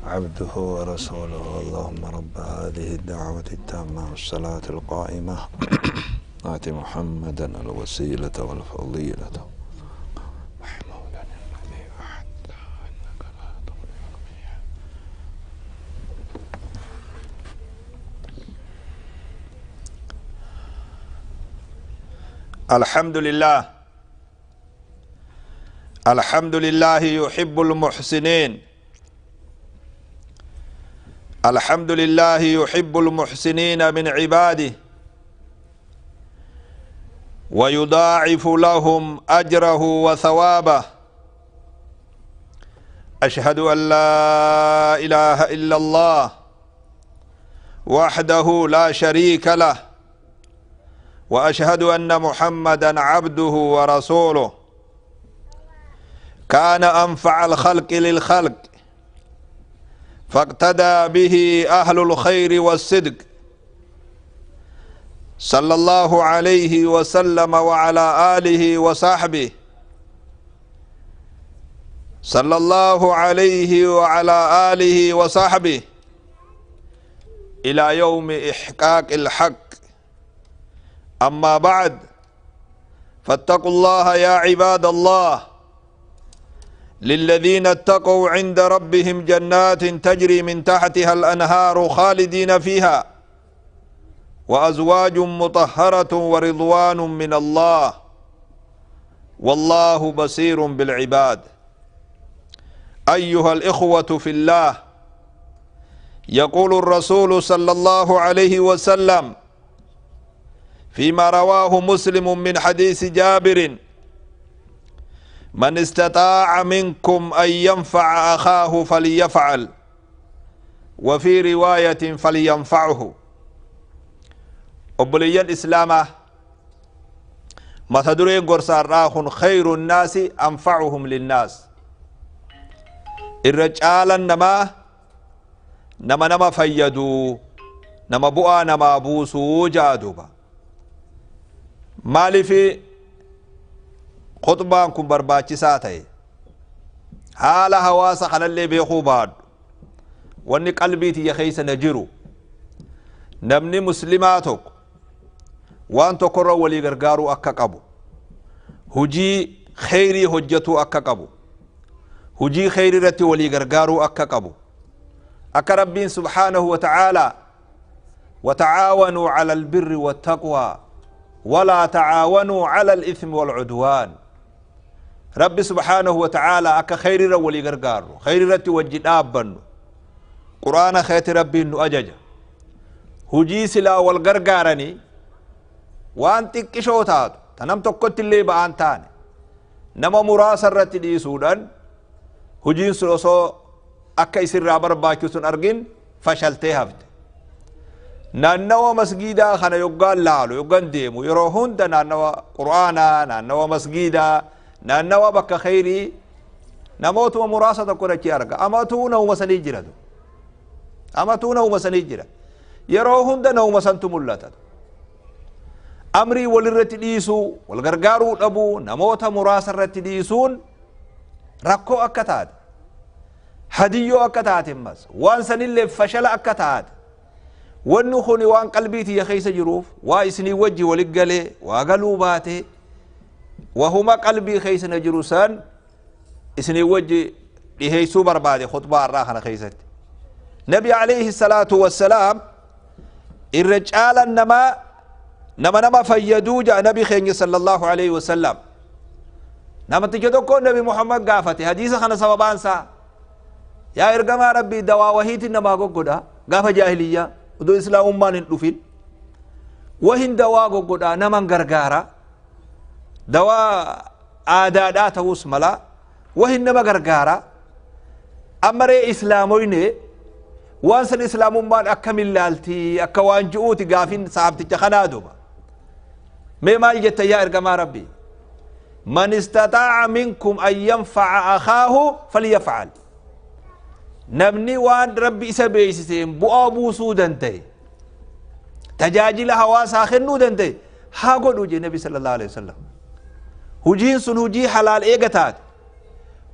عبده ورسوله. اللهم رب هذه الدعوة التامة والصلاة القائمة آت محمدا الوسيلة والفضيلة محمودا الذي وعدته إنك لا تخلف الميعاد. الحمد لله، الحمد لله يحب المحسنين، الحمد لله يحب المحسنين من عباده ويضاعف لهم أجره وثوابه. أشهد أن لا إله إلا الله وحده لا شريك له، وأشهد أن محمدا عبده ورسوله. كان أنفع الخلق للخلق، فاقتدى به أهل الخير والصدق، صلى الله عليه وسلم وعلى آله وصحبه، صلى الله عليه وعلى آله وصحبه إلى يوم إحقاق الحق. أما بعد، فاتقوا الله يا عباد الله. للذين اتقوا عند ربهم جنات تجري من تحتها الأنهار خالدين فيها وأزواج مطهرة ورضوان من الله، والله بصير بالعباد. أيها الإخوة في الله، يقول الرسول صلى الله عليه وسلم فيما رواه مسلم من حديث جابر: من استطاع منكم أن ينفع أخاه فليفعل، وفي رواية فلينفعه. أبلي الإسلام ما تدري قرصار خير الناس أنفعهم للناس. الرجال نما نما نما فيدو نما بؤا نما بوسو جادوبا. مالي في خطبان كن barbaachisaa ta'e haala hawaasa kanallee beekuu baadhu. Wanni qalbii tiyya keessa na jiru, namni muslimaa tokko waan tokkorra walii gargaaruu akka qabu, hujii kheyrii hojjetuu akka qabu, hujii kheyrii irratti walii gargaaruu akka qabu, akka Rabbiin subhaanahu wa ta'aalaa wata'aawanuu cala albirri wattaqwaa walaa ta'aawanuu cala alithmi walcudwaan. ربي سبحانه وتعالى أكا خير ولي غرغار خير رتي وجي دابن قرآن خير ربي إنه أجج هجي سلا والغرغارني وان تكشو تات تنم تكوت اللي بان تاني نما مراسل رتي دي سودان هجين سلوسو أكا يسر رابر باكيوسون أرجين فشلتي هفت. نانوا مسجدا خنا يقال لالو يقال ديمو يروحون دا نانوا قرآنا نانوا مسجدا naannawa bakka khayrii namootuma muraasa tokko achi arga. Amatuu nauma sanii jira, amatuu nauma sanii jira. Yeroo hunda nauma santu mul'ata. Amrii walirratti dhiisuu, wal gargaaruu dhabuu, namoota muraasa irratti dhiisuun rakkoo akka taate, hadiyyoo akka taate, ammas waan sanillee fashala akka taate. Wanni kuni waan qalbii tiyya keessa jiruuf waa isinii wajji walit galee waa galuu baatee وهما قلبي خيس نجروسان اسني وجه لهيسو بربادي خطبة الراحة خيست. نبي عليه الصلاة والسلام الرجال نما نما نما فيدو جاء نبي خيني صلى الله عليه وسلم. نما تجدكو نبي محمد قافته حديث خنا سببان سا يا إرقما ربي دوا وهيت نما قدا قافة جاهلية ودو إسلام ما ندفين وهن دوا قدا نما غرغارا دواء عادات ta'us mala wahin nama gargaara. Amaree islaamoyne waan san islaamummaan akkamiin laalti akka waan ji'uuti gaafin saabticha kanaa duuba. Mee maal jetta yaa ergamaa Rabbii? من استطاع منكم أن ينفع أخاه فليفعل. نمني وان ربي إسا بيسسين بؤا بوسو دنتي تجاجل هواسا خنو دنتي ها قدو جي نبي صلى الله عليه وسلم. هجين سن هجي حلال إيغتات،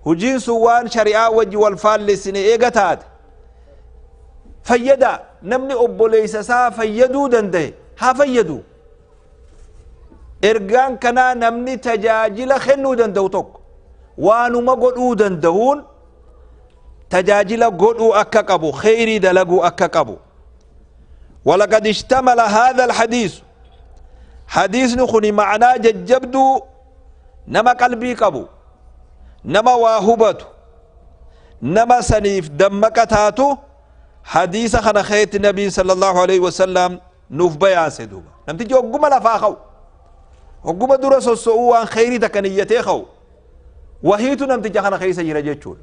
هجين سن وان شريعة وجي والفال لسن إيغتات، Fayyada namni obboleessa isaa fayyaduu danda'e haa fayyadu. Ergaan kanaa namni tajaajila kennuu danda'u tokko waanuma godhuu danda'uun tajaajila godhuu akka qabu, kheyrii dalaguu akka qabu. ولقد اشتمل هذا الحديث، حديث خني معناه ججبدو نما قلبي قبو، نما واهبتو، نما سنيف دمك تاتو. حديث خنا خيت النبي صلى الله عليه وسلم نوف بيان سيدوبا. نمتجي وقم لفاخو وقم درس السؤوان خيري تكنيتي خو وهيتو نمتجي خنا خير سجرة جيتشول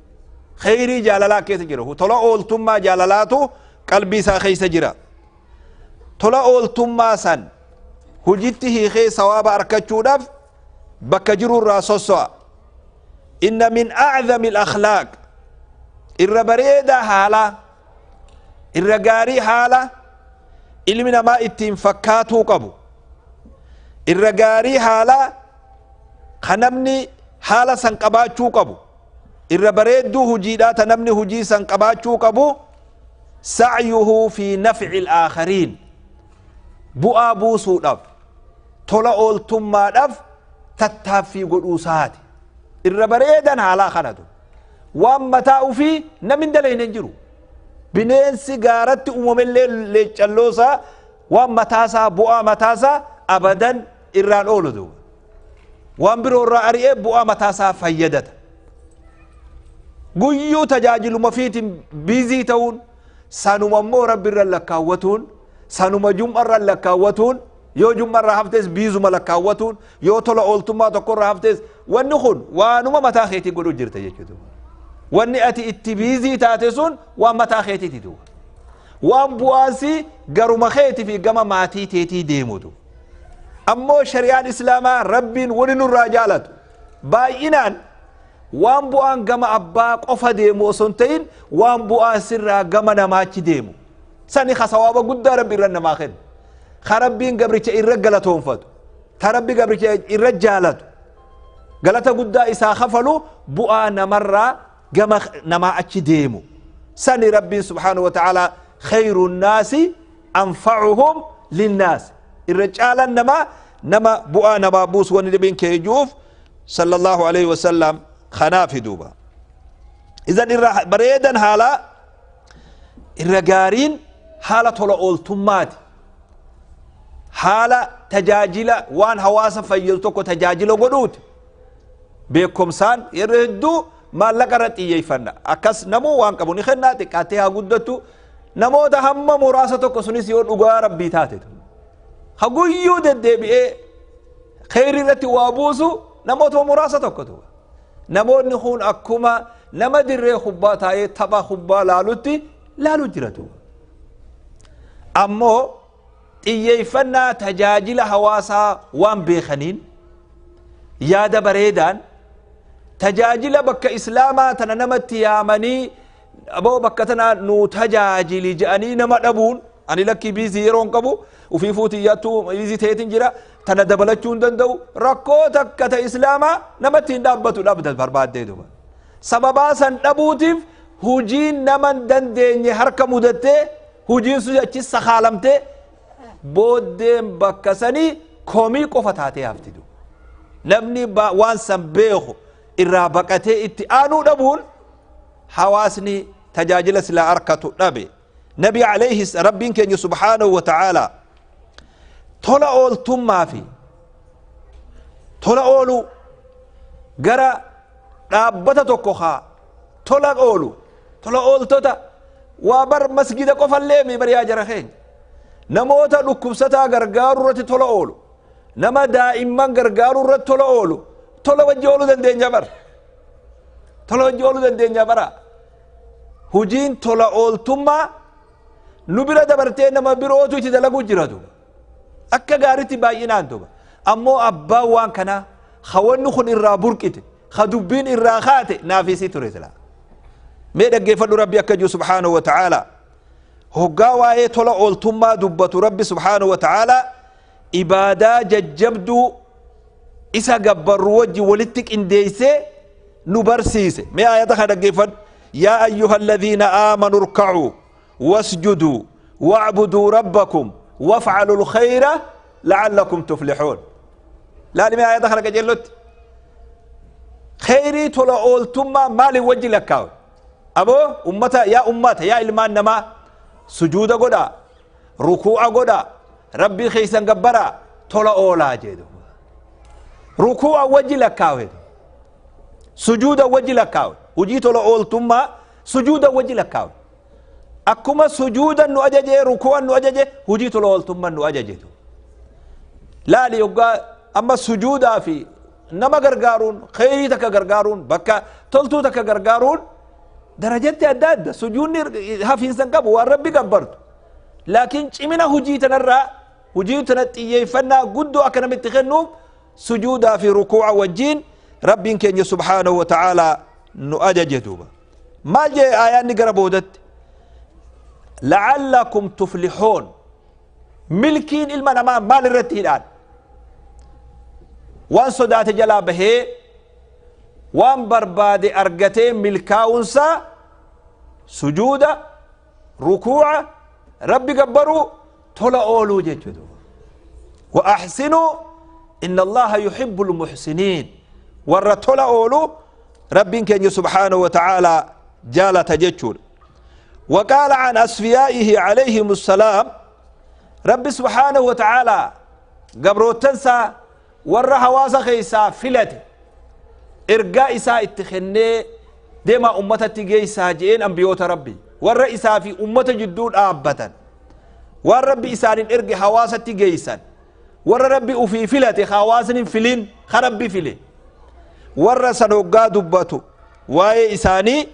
خيري جالالا كي سجرة طلع أولتما جالالاتو قلبي سا خير سجرة طلع أولتما سن هجته خير ثواب أركتشو دف بكجرو الراسوسوا. إن من أعظم الأخلاق الربريدة حالة الرجاري حالة إلمنا ما إتين فكاتو قبو الرجاري حالة خنمني حالة سنقباتشو قبو الربريدو هجيدا تنمني هجي سنقباتشو قبو سعيه في نفع الآخرين بؤا بوسو دف طلع أولتما دف تتافي قدوسات الربريدا حالة خندو وأما في نمن دلين نجرو bineensi gaaratti uumamellee leeccalloosaa waan mataasaa bu'aa mataasaa abadan irraan oolu duuba. Waan biroo irraa ari'ee bu'aa mataasaa fayyadata. Guyyuu tajaajiluma fiitiin biizii ta'uun sanuma immoo rabbi irra lakkaawwatuun sanuma jum'a irra lakkaawwatuun yoo jum'a irraa haftes biizuma lakkaawwatuun yoo tola ooltummaa tokko irraa haftes wanni kun waanuma mataa keetii godhuu jirta jechuudha. Wanni ati itti biizii taate sun waan mataa keetiiti duuba. Waan bu'aansi garuma keetii fi gama maatii teetii deemutu. Ammoo shari'aan islaamaa rabbiin wani nurraa jaalatu baay'inaan waan bu'aan gama abbaa qofa deemu osoo hin ta'in waan bu'aan sirraa gama namaachi deemu. Sani sawaaba guddaa rabbi irra namaa kennu. Ka rabbiin gabricha irra galatoonfatu. Ta rabbi gabricha irra jaalatu. Galata guddaa isaa kafalu bu'aa namarraa gama nama achi deemu. Sani rabbiin subhaanahu wa ta'ala khayru nnaasi anfa'uhum linnaas. Irra caalan nama bu'aa namaa buusu wanni dhibiin kee juuf sallallahu alayhi wa sallam kanaafi duuba. Izan irra bareedan haala irra gaariin haala tola ooltummaati. Haala tajaajila waan hawaasa fayyadu tokko tajaajila godhuuti. Beekumsaan yeroo hedduu maallaqa irratti xiyyeeffanna. Akkas namuu waan qabu ni kennaa xiqqaattee haa guddattu. Namoota hamma muraasa tokko sunis yoo dhugaa rabbii taate haguyyuu deddeebi'ee kheyrii irratti waa buusu namoota muraasa tokkotu. Namoonni kun akkuma nama dirree kubbaa taa'ee tapha kubbaa laalutti laalu jiratu. Ammoo xiyyeeffannaa tajaajila hawaasaa waan beekaniin yaada bareedaan tajaajila bakka islaamaa tana namatti yaamanii aboo bakka tana nu tajaajili jedhanii nama dhabuun ani lakkii biizii yeroo hin qabu ufii fuutiyyaattuu biizii ta'eetiin jira tana dabalachuu hin danda'u rakkoo takka ta islaamaa namatti hin dhaabbatu dhabda barbaaddee duuba. Sababaa san dhabuutiif hujiin nama hin dandeenye harka mudattee hujiin sun achi sakaalamtee booddeen bakka sanii komii qofa taatee hafti duuba. Namni waan san beeku irraa baqatee itti aanuu dhabuun hawaasni tajaajila silaa harkatu dhabe. Nabi alayhi rabbiin keenya subhaanahu wa ta'ala tola ooltummaa fi tola ooluu gara dhaabbata tokko haa tola oolu tola ooltota waa bar masgida qofallee mi bariyaa jara keenya namoota dhukkubsataa gargaaruu irratti tola oolu nama daa'imman gargaaruu irratti tola oolu tola wajji ooluu dandeenya bara tola wajji ooluu dandeenya bara hujiin tola ooltummaa nu bira dabartee nama birootu itti dalaguu jira duuba akka gaariitti baay'inaan duuba ammoo abbaan waan kanaa hawanni kun irraa burqite ha dubbiin irraa kaate naafisii ture silaa mee dhaggeeffadhu rabbi akka jiru subhaanahu wa ta'ala hoggaa waa'ee tola ooltummaa dubbatu rabbi subhaanahu wa ta'ala ibaadaa jajjabduu isa gabbarru wajji walitti qindeessee nu barsiise mee ayata kana dhaggeeffadhu yaa ayyuha alladhiina aamanuu irkacuu واسجدوا واعبدوا ربكم وافعلوا الخير لعلكم تفلحون. لا لما آية دخلك جلت خيري تولا أولتما مالي وجه لكاو أبو أمتا يا أمتا يا إلمان نما سجود قدا ركوع قدا ربي خيسا قبرا تولا أولا جيدو ركوع وجه لكاو سجود وجه لكاو وجي تولا أولتما سجود وجه لكاو أكما سجودا نؤججه ركوعا نؤججه وجي تولا أولتما نؤججه لا ليقا أما سجودا في نما غرغارون خيري تك غرغارون بكا تلتو تك غرغارون درجات أداد سجون هافين سنقب والربي قبرت لكن چمنا هجيتنا الرا هجيتنا تيفنا قدو أكنا متخنو سجودا في ركوع والجين ربي كان سبحانه وتعالى نؤججه دوبا ما جاء آيان نقربودت لعلكم تفلحون ملكين المنا ما مال الرتي الآن وان صدات جلا به وان برباد أرقتين ملكاونسا سجودا ركوع ربي قبروا تلا أولو جدو وأحسنوا إن الله يحب المحسنين ور تلا أولو ربي كان سبحانه وتعالى جال تججل. وقال عن أصفيائه عليهم السلام ربي سبحانه وتعالى قبرو تنسى ور هواسا خيسا فلت إرقاء إساء اتخني ديما أمتا تجيسا جئين أنبيوت ربي ور إساء في أمة جدون آبتا ور ربي إسان إرقي هواسا تجيسا ور ربي أفي فلت خواسن فلين خربي فلين ور سنوغا دبتو واي إساني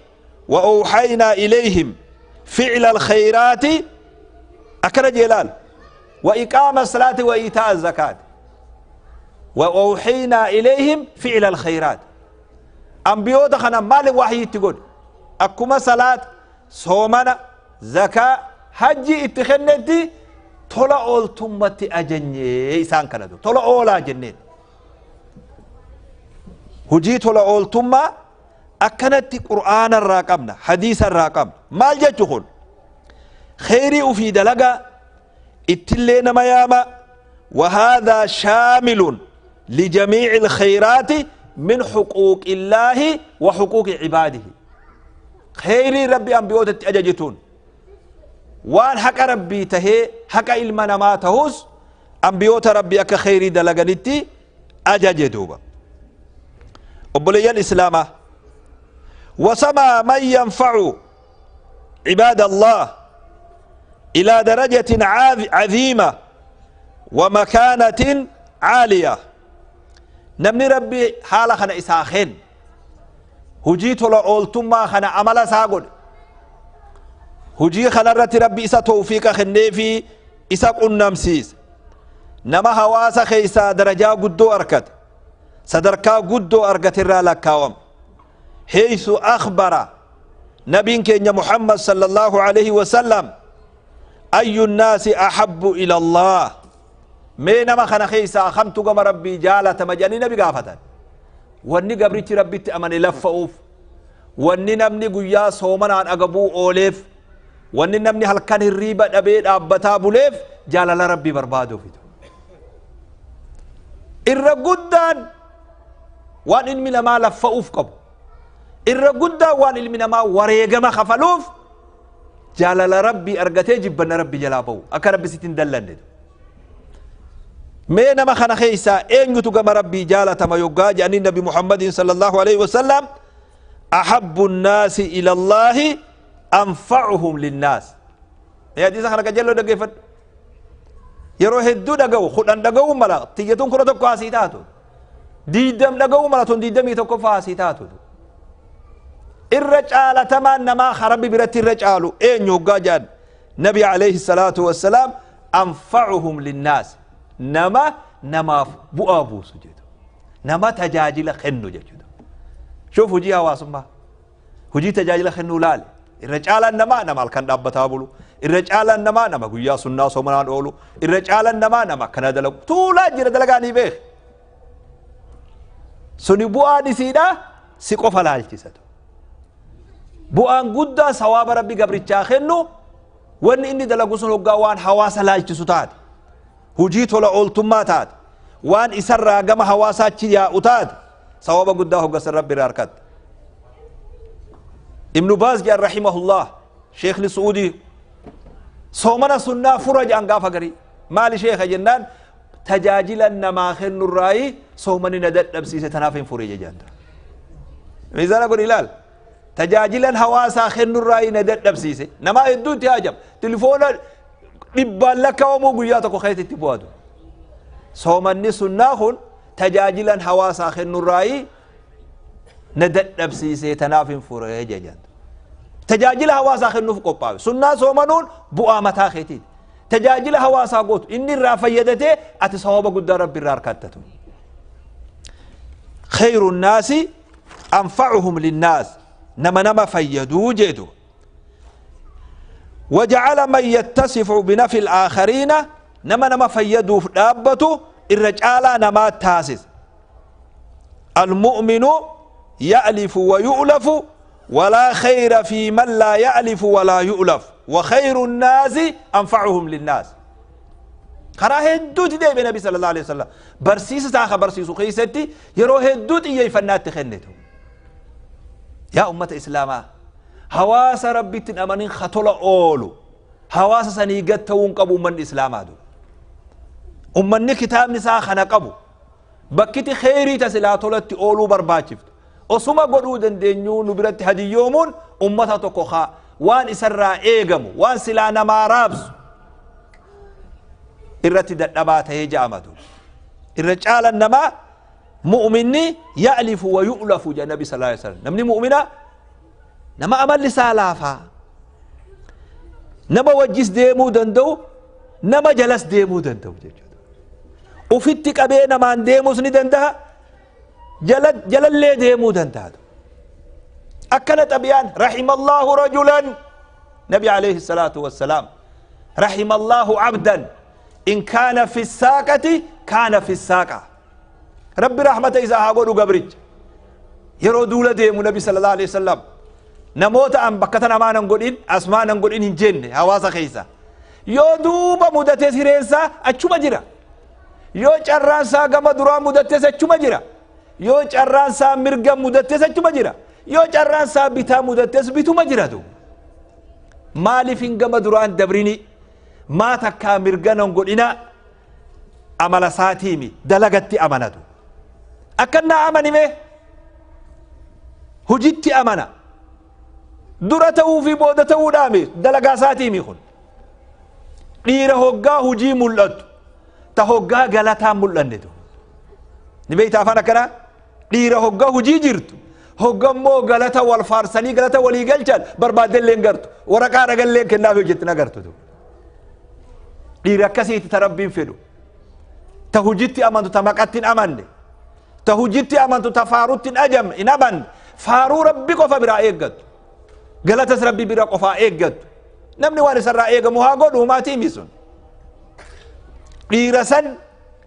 وأوحينا إليهم فعل الخيرات أكرا جلال وإقام الصلاة وإيتاء الزكاة وأوحينا إليهم فعل الخيرات أنبيو دخنا مال وحي تقول أكما صلاة صومنا زكاة حج اتخنتي طلع أول تمتي أجني إسان كندو طلع أول أجنين هجي طلع أول تما أكنت قرآن الراقمنا حديث الراقم مال جتخل خيري أفيد لغا اتلين مياما وهذا شامل لجميع الخيرات من حقوق الله وحقوق عباده خيري ربي أنبيوت أججتون وان حق ربي تهي حق إلمنا ما تهوس أنبيوت ربي أك خيري دلغنتي أججتوبا أبولي الإسلام وسمى من ينفع عباد الله إلى درجة عظيمة ومكانة عالية نمني ربي حالة خنا إساخين هجيت ولا أولتما خنا عمل ساقل هجي خنا رت ربي إسا توفيق خني في إسا قنمسيس نما هواسا خيسا درجة قدو أركت صدركا قدو أركت الرالكاوم حيث أخبر نبي كenya محمد صلى الله عليه وسلم أي الناس أحب إلى الله مينما خنا خيسا خمتو قم ربي جالة مجاني نبي قافتا واني قبرتي ربي تأمني لفأوف واني نمني قيا صومنا عن أقبو أوليف واني نمني هل كان الريبة أبيد أبتا بوليف جالة ربي بربادو فيتو إرقودان وان إنمي لما لفأوف قبو إرقودا وان إلمنا ما وريقما خفلوف جالل ربي أرقتي جبنا ربي جلابو أكا ربي ستين دلن مينما ما خنا خيسا إن يتقم ربي جالة ما يقاج أن النبي محمد صلى الله عليه وسلم أحب الناس إلى الله أنفعهم للناس يا دي سخنا كجلو دقيفت يروح الدو دقو خدان دقو ملا تيجتون كرة تقاسيتاتو ديدم دقو ملا تون ديدم يتقفاسيتاتو الرجال تمان ما خرب برت الرجال إن يوجد نبي عليه الصلاة والسلام أنفعهم للناس نما نما بؤابو سجد نما تجاجل خنو جد شوفوا جيها واسمع هجي تجاجل خنو لال الرجال نما نما كان دابتابلو الرجال نما نما قياس الناس ومن أولو الرجال نما نما كان دلق طول أجر دلقاني بيخ سني بؤاني سيدا سيقف على الجسد بؤان قدا ثواب ربي قبرتشا خنو Wanni inni dalagu sun hoggaa waan hawaasa laalchisu taate, hujii tola ooltummaa taate, waan isarraa gama hawaasaatti yaa'u taate, sawaba guddaa hoggasan Rabbi irraa harkatta. Ibnu Baaz jedhan rahimahullah, sheekni Su'uudii, soomana sunnaa fura jedhan gaafa garii. Maali sheeka jennaan, tajaajila namaa kennurraayi soomani na dadhabsiise, tanaaf hin fure jedhan. Miizaana godhi ilaal. Tajaajilan hawaasaa kennurraayi na dadhabsiise. Namaa hedduutti haajama. Tilifoona dhibbaan lakkaa'amuu guyyaa tokko keessatti itti bu'atu. Soomanni sunnaa kun tajaajilan hawaasaa kennurraayi na dadhabsiise, tanaaf hin fure jedhan. Tajaajila hawaasaa kennuuf qophaa'e. Sunnaa soomanuun bu'aa mataa keetiiti. Tajaajila hawaasaa gootu inni irraa fayyadatee ati sawaba guddaa Rabbi irraa harkattatu. خير الناس أنفعهم للناس، نما نما فيدو جدو. وجعل من يتصف بنفع الآخرين، نما نما فيدو دابته الرجال نما تاسس. المؤمن يألف ويؤلف، ولا خير في من لا يألف ولا يؤلف، وخير الناس أنفعهم للناس. karaa hedduuti deebi'e Nabi sallallahu alaihi wasallam. Barsiisa isaa ka barsiisu keessatti yeroo hedduu xiyyeeffannaatti kennitu. Yaa ummata Islaamaa, hawaasa Rabbitti hin amanin ka tola oolu hawaasa sanii gad ta'uu hin qabu ummanni Islaamaa dura. Ummanni kitaabni isaa kana qabu bakkiti kheyrii tasilaa tolatti ooluu barbaachiftu. Osuma godhuu dandeenyuu nu biratti hadiyyoomuun ummata tokko haa waan isarraa eegamu, waan silaa namaa raabsu irratti dadhabaa tahee ja'amatu. Irra caalan namaa mu'minni ya'lifu wa yu'lafu jedha Nabi sallallahu alaihi wasallam. Namni mu'mina nama amalli isaa laafaa, nama wajjis deemuu danda'u, nama jalas deemuu danda'u jechuudha. Ufitti qabee namaan deemuus ni danda'a, jalallee deemuu danda'a. Akkana xabiyaan rahimallahu rajulan, Nabi alayhi salaatu wassalaam, rahimallahu abdan in kaana fi saaqati kaana fi saaqa. Rabbi rahmata isaa haa godhu gabricha. Yeroo duula deemu Nabi sallallahu alaihi wasallam namoota an bakka tana maanan godhin, asmaanan godhin hin jenne hawaasa keessa. Yoo duuba mudatees hireensaa achuma jira. Yoo carraan isaa gama duraa mudatees achuma jira. Yoo carraan isaa mirga mudatees achuma jira. Yoo carraan isaa bitaa mudatees bituma jira. Maaliif hin gama duraan dabrini? Maa takkaa mirga nan godhina? Amala isaatiimi dalagatti amanatu. Akkannaa amanime hujitti amana. Dura ta'uu fi booda ta'uudhaami dalagaa isaatiimi kun. Dhiira hoggaa hujii mul'attu ta hoggaa galataan mul'annetu. Ni beektaa afaan akkanaa? Dhiira hoggaa hujii jirtu, hoggammoo galata wal faarsanii galata walii galchan barbaaddellee hin gartu. Waraqaa ragallee kennaaf hojjetti na gartu. Dhiira akkasiiti ta Rabbiin fedhu. Ta hujitti amantu, ta maqatti hin amanne. Ta hujitti amantu, ta faarutti hin ajamne, hin amanne. Faaruu Rabbi qofa biraa eeggattu. Galatas Rabbi bira qofaa eeggattu. Namni waan isarraa eegamu haa godhu, maatii himi sun. Dhiira san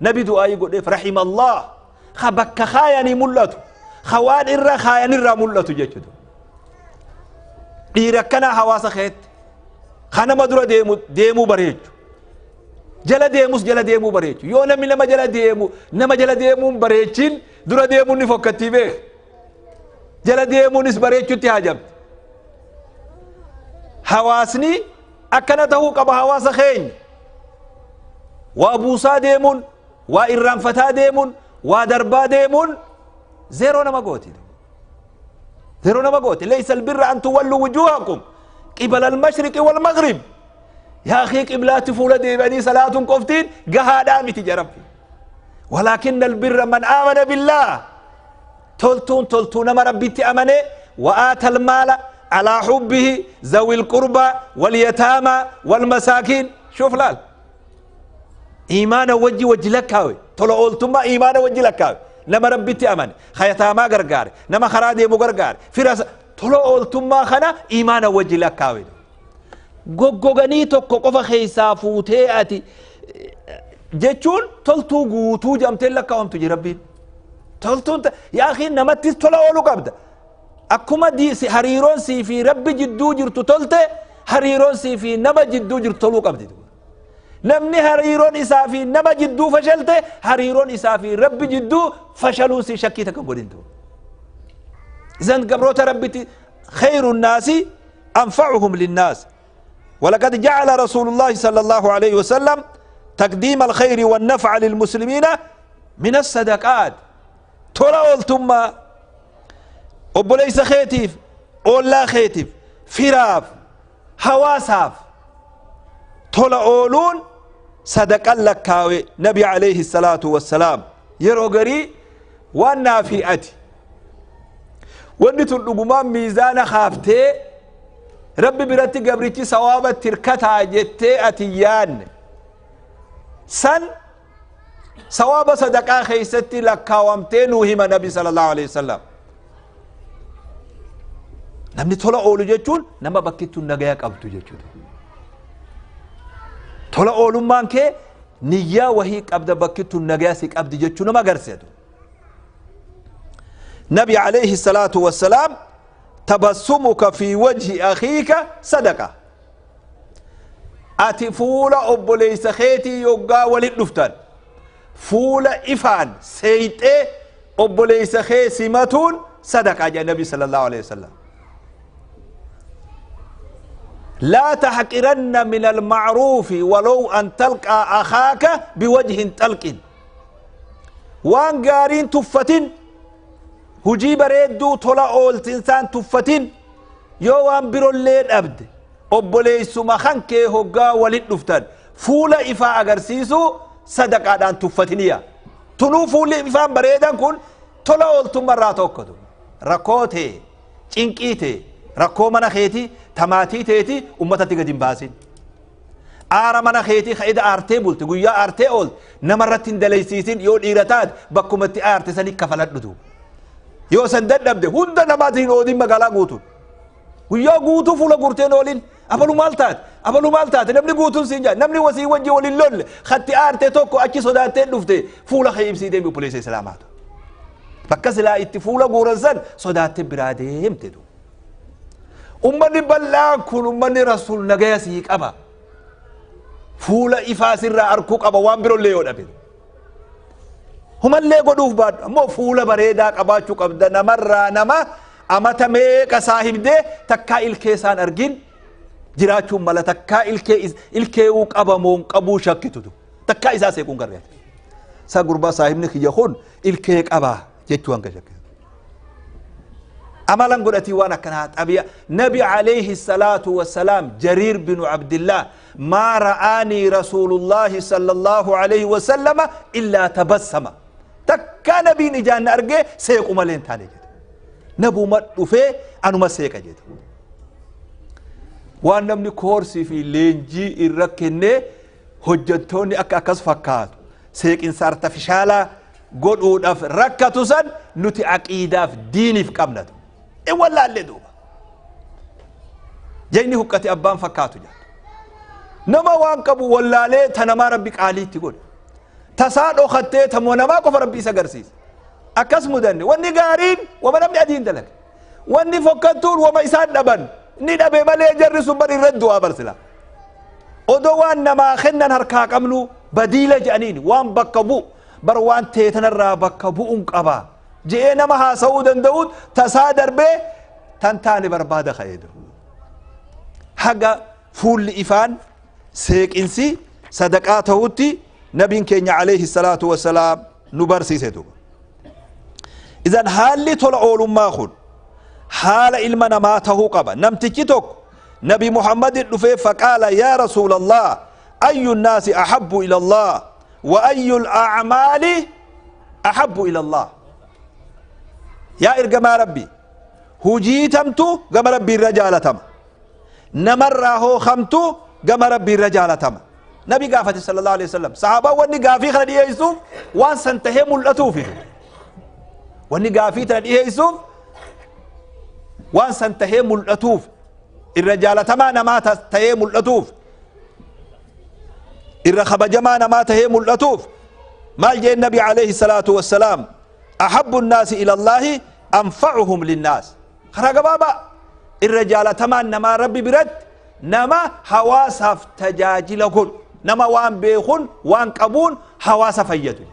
Nabi du'aayii godheef, rahimallah, ka bakka kaayanii mul'atu, ka waan irra kaayanirraa mul'atu jechuudha. Dhiira akkanaa hawaasa keetti ka nama dura deemu deemuu bareechu, jala deemus jala deemuu bareechu. Yoo namni nama jala deemu, nama jala deemuun bareechin, dura deemuun ni fokkattii beek. Jala deemuunis bareechutti haajamti. Hawaasni akkana ta'uu qaba hawaasa keenya. Waa buusaa deemuun, waa irraanfataa deemuun, waa darbaa deemuun zeeroo nama gooti. Zeeroo nama gooti. ليس البر أن تولوا وجوهكم قبل المشرق والمغرب. يا أخي قبلات فول ديبني صلاة قفتين قهادا متي جربي. ولكن البر من آمن بالله. تلتون تلتون ما ربي أمنه وآتى المال على حبه ذوي القربى واليتامى والمساكين. شوف لال إيمان وجي وجي لك هاوي طلع قلتم إيمان وجي لك هاوي نما ربي تأمن خيتاما غرغار نما خرادي مغرغار فراس طلع قلتم خنا إيمان وجي لك هاوي goggoganii tokko qofa keessaa fuutee ati jechuun toltuu guutuu jedhamtee lakkaa'amtu jira Rabbiin. Toltuun yaa akhi namattis tola ooluu qabda. Akkuma hariiroon sii fi Rabbi jidduu jirtu tolte Hariiroon sii fi nama jidduu jirtu toluu qabdi. Namni hariiroon isaa fi nama jidduu fashalte, hariiroon isaa fi Rabbi jidduu fashaluu si shakkii takka godhin. Isan gabroota Rabbitti خير الناس أنفعهم للناس. ولقد جعل رسول الله صلى الله عليه وسلم تقديم الخير والنفع للمسلمين من الصدقات. ترى قلتم أبو ليس خيتيف أولا خيتيف فراف هواساف ترى أولون صدق لك كاوي نبي عليه الصلاة والسلام يروغري وانا في أتي wanni tun dhugumaan miizaana kaaftee Rabbi biratti gabrichi sawaaba tirkataa jettee ati yaanne san sawaaba sadaqaa keeysatti lakkaawamtee nuu hima Nabi sallallahu alaihi wasallam. Namni tola oolu jechuun nama bakkittuun nagaya qabdu jechuudha. Tola oolummaan kee niyyaa wahii qabda, bakkittuun nagaya si qabdi jechuu nama agarsiisu. نبي عليه الصلاة والسلام تبسمك في وجه أخيك صدقة. أتي فولا أبو ليس خيتي يوغا ولد دفتن فولا إفان سيتي أبو ليس خي سمتون صدقة يا النبي صلى الله عليه وسلم. لا تحقرن من المعروف ولو أن تلقى أخاك بوجه تلق. وان قارين تفتن hujii bareedduu tola ooltinsaan tuffatin, yoo waan birollee dhabde obboleessuma kan kee hoggaa walit dhuftan fuula ifaa agarsiisu sadaqaadhaan tuffatiniya. Tunuu fuulli ifaan bareedan kun tola ooltummarraa tokkotu. Rakkoo tee, cinqii tee, rakkoo mana keetii tamaatii teeti ummatatti gadi hin baasin. Aara mana keetii ka'ida aartee bulte, guyyaa aartee oolte namarratti hin dalaysiisin. Yoo dhiira taate bakkumatti aarte sanii kafaladhutu. Yoo san dadhabde hunda namaatiin hin oodin. Magaalaa guutuun guyyaa guutuu fuula guurteen oolin, abalu maal taate, abalu maal taate, namni guutuun siin jaa, namni wasii wajji waliin lolle khatti aarte tokko achi sodaattee dhufte fuula kee ibsii deemi. Obboleessa islaamaatu bakka silaa itti fuula guuran san sodaattee biraa deemte. Ummanni bal'aan kun ummanni Rasuul nagaya sii qaba, fuula ifaa sirraa arkuu qaba. Waan birollee yoo dhabe, humallee godhuuf baadhu, ammoo fuula bareedaa qabaachuu qabda. Namarraa nama amata meeqa saahibdee takkaa ilkee isaan argin jiraachuun mala, takkaa ilkee ilkeewuu qabamoon qabuu shakkitutu takkaa isaa seequun garreete isaa gurbaa saahibni kiyya kun ilkee qabaa jechuu hanga shakkitu amalan godhatii waan akkanaa xabiya. Nabi alayhi salaatu wassalaam Jariir binu Abdillah ما رآني رسول الله صلى الله عليه وسلم إلا تبسم. تكا نبي نجان أرجع سيق مالين تاني جد نبو ما دفه أنو ما سيق جد waan namni koorsii fi leenjii irra kennee hojjettoonni akka akkas fakkaatu seeqinsa artifishaalaa godhuudhaaf rakkatu san nuti aqiidaaf diiniif qabnatu in wallaallee. Duuba jayni huqqate abbaan fakkaatu jedha. Nama waan qabu wallaalee ta namaa Rabbi qaaliitti godhe, tasaa dhokattee tamoo namaa qofa Rabbi isa agarsiisa. Akkas mudanne wanni gaariin wama namni adiin dalage, wanni fokkattuun wama isaan dhaban ni dhabe malee jarri sun bar irra du'aa barsila. Odoo waan namaa kennan harkaa qabnu badiila jedhaniin waan bakka bu'u bar waan teetanarraa bakka bu'uun qaba je'ee nama haasa'uu danda'uut tasaa darbee tan taane barbaada ka'ee. Haga fuulli ifaan seeqinsi sadaqaa ta'utti nabiin keenya alayhi salaatu wasalaam nu barsiise duuba. Idan haalli tola oolummaa kun haala ilma namaa tahuu qaba. Namtichi tokko Nabi Muhammadin dhufee faqaala yaa rasuula Allah, ayyu nnaasi ahabbu ila Allah wa ayyu al'acmaali ahabbu ila Allah? Yaa ergamaa Rabbi, hujii tamtu gama Rabbii irra jaalatama, namarraa hoo kamtu gama Rabbii irra jaalatama? Nabi gaafate sallallahu alaihi wasallam. Sahaabaan wanni gaafii kana dhiyeessuuf waan san tahee mul'atuufi. Wanni gaafii tana dhiyeessuuf waan san tahee mul'atuuf, irra jaalatamaa namaa tahee mul'atuuf, irra kabajamaa namaa tahee mul'atuuf. Maal jeen Nabi alayhi salaatu wassalaam? أحب الناس إلى الله أنفعهم للناس. Karaa gabaabaa irra jaalatamaan namaa Rabbi biratti Nama hawaasaaf tajaajila godhu, nama waan beekuun waan qabuun hawaasa fayyadu.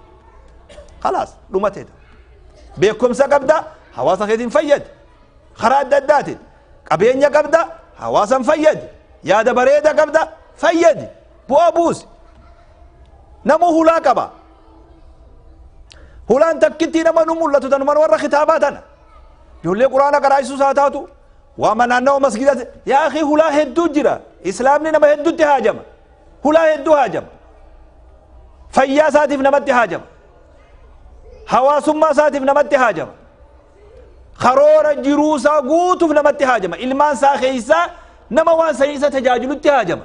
Khalaas, dhumateeta. Beekumsa qabda, hawaasa keetiin fayyadi karaa adda addaatiin. Qabeenya qabda, hawaasan fayyadi. Yaada bareeda qabda, fayyadi, bu'aa buusi. Namuu hulaa qaba. Hulaan takkittii nama nu mul'atu tanuman warra kitaabaa tana, ijoollee quraana qaraayisuus haa taatu, waama naannawa masgiidaati. Yaa akhi, hulaa hedduu jira. Islaamni nama hedduutti haajama, hulaa hedduu haajama. Fayyaa isaatiif namatti haajama, hawaasummaa isaatiif namatti haajama, karoora jiruu isaa guutuuf namatti haajama, ilmaan isaa keessaa nama waan sanii isa tajaajilutti haajama,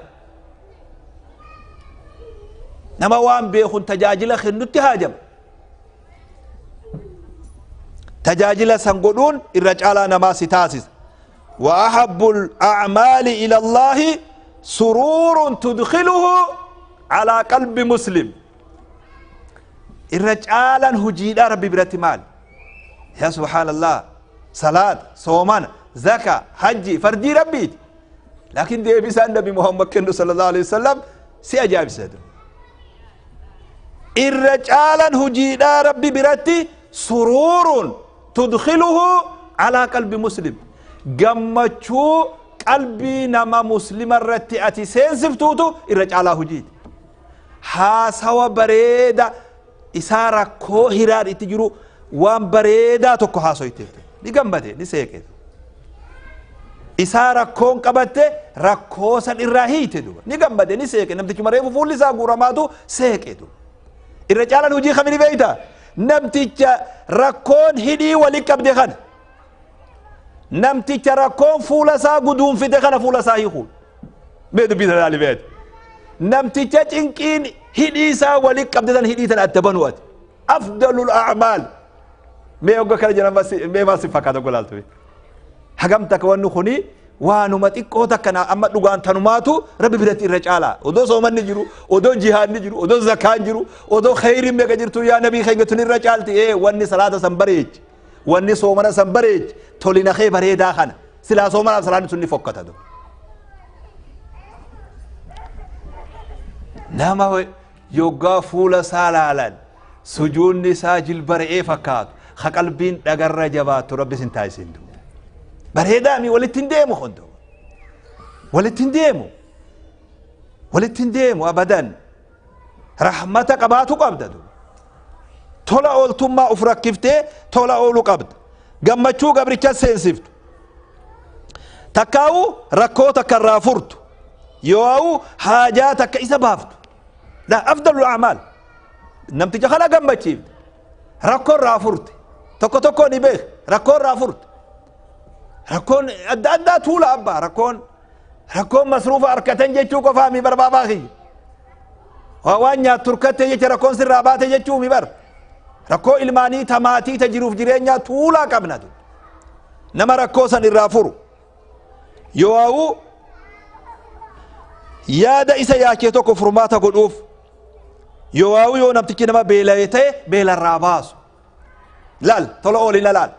nama waan beekun tajaajila kennutti haajama. Tajaajila san godhuun irra caalaa namaa si taasisa. وأحب الأعمال إلى الله سرور تدخله على قلب مسلم. الرجالا هجيدا ربي برتي مال. يا سبحان الله، صلاة، صومان، زكاة، حج، فردي ربي، لكن دي بيسان النبي محمد كنو صلى الله عليه وسلم سي أجاب سيدو. الرجالا هجيدا ربي برتي سرور تدخله على قلب مسلم، gammachuu qalbii nama muslima irratti ati seensiftuutu irra caalaa hojiiti. Haasawa bareeda isaa rakkoo hiraan itti jiru waan bareedaa tokko haasoyteef ni gammade, ni seeqe. Isaa rakkoon qabatte rakkoo san irraa hiite duba ni gammade, ni seeqe. Namtichi mareefu fuulli isaa guuramaatu seeqe duba. Irra caalaan hojii kamini beeyta? Namticha rakkoon hidhii wali qabde kana, namticha rakkoon fuula isaa guduunfite kana fuula isaa hiikuun. Mee dubbii sana ilaali beeti. Namticha cinqiin hidhii isaa wali qabde tan hidhii tan adda banu ati afdalul a'maal. Mee hogga kana jedhan mee maal si fakkaata golaaltu? Hagam takka wanni kuni waanuma xiqqoo takka na amma dhugaan tanumaatu rabbi biratti irra caalaa. Odoo soomanni jiru, odoo jihaadni jiru, odoo zakaan jiru, odoo khayriin meeqa jirtu, yaa nabii keenya tun irra caalti. Ee, wanni salaata san bareechi, wanni soomana san bareechi tolina kee bareedaa kana. Silaa soomanaaf salaanni sun ni fokkata. Nama yoggaa fuula isaa laalan sujuunni isaa jilba re'ee fakkaatu, ka qalbiin dhagarra jabaattu rabbi sin taasisin. Bareedaa mi walitti hin deemu kun? Walitti hin deemu, walitti hin deemu abadan. Rahmata qabaatu qabda, tola ooltummaa uf rakkiftee tola ooluu qabda, gammachuu gabricha seensiftu takkaa'u, rakkoo takka irraa furtu, yoo haajaa takka isa baaftu. La afdalul a'maal namticha kana gammachiifte, rakkoo irraa furte. Tokko tokko ni beek, rakkoo irraa furte. Rakkoon adda addaa tuula abbaa. Rakkoon masruufa harkatan jechuu qofaa mi barbaabaa kiyya. Waan nyaattu turkatte jecha rakkoon sirraa baate jechuu mi bar. Rakkoo ilmaanii, tamaatii, ta jiruuf jireenyaa tuulaa qabna. Nama rakkoo san irraa furu, yoo yaada isa yaachee tokko furmaata godhuuf, yoo namtichi nama beela'ee ta'e beelarraa baasu. Laal tola oolina laal.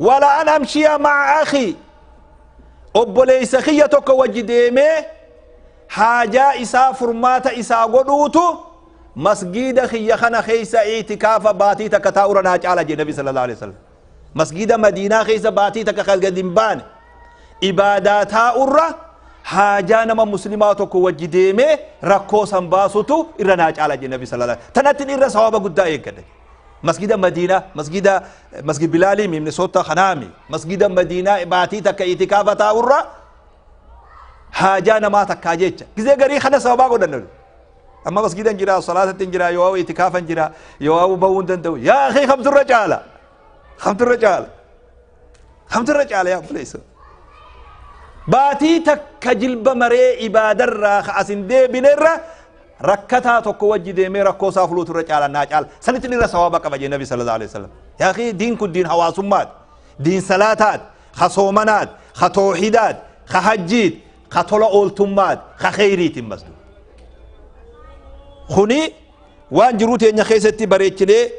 ولا أن أمشي مع أخي, obboleessa kiyya tokko wajji deemee haajaa isaa furmaata isaa godhuutu masgiida kiyya kana keessa itikaafa baatii takka taa'ura naa caala jee nabi sallallahu alaihi wasallam. Masgiida Madiinaa keessa baatii takka kan gadi hin baane ibaadaa taa'urra haajaa nama muslimaa tokko wajji deemee rakkoo san baasutu irra naa caala jee nabi sallallahu alaihi wasallam. Tanatti irra sawaaba guddaa eeggadha. Masgida Madiinaa, masgida masgid Bilaalii Minnesota kanaami, masgida Madiinaa baatii takka itikaafa taa'urra haajaa namaa takkaa jecha. Gizee garii kana sababaa godhanna. Amma masgidan jira, salaatatti jira, yoo itikaafan jira, yoo bahuu hin danda'u. Yaa akhi, kamturra caala? Kamturra caala? Kamturra caala yaa obboleessa? Baatii takka jilba maree ibaadarraa ka asin deebinerra rakkataa tokko wajji deemee rakkoo isaa fuluutu irra caala, naa caala. Sanitti irra sawaaba qaba jee nabi sallallahu alaihi wasallam. Yaa akhi, diin kun diin hawaasummaati, diin salaataati, ka soomanaati, ka toohidaati, ka hajjiiti, ka tola ooltummaati, ka kheyriitiin masdu. Kuni waan jiruu teenya keessatti bareechinee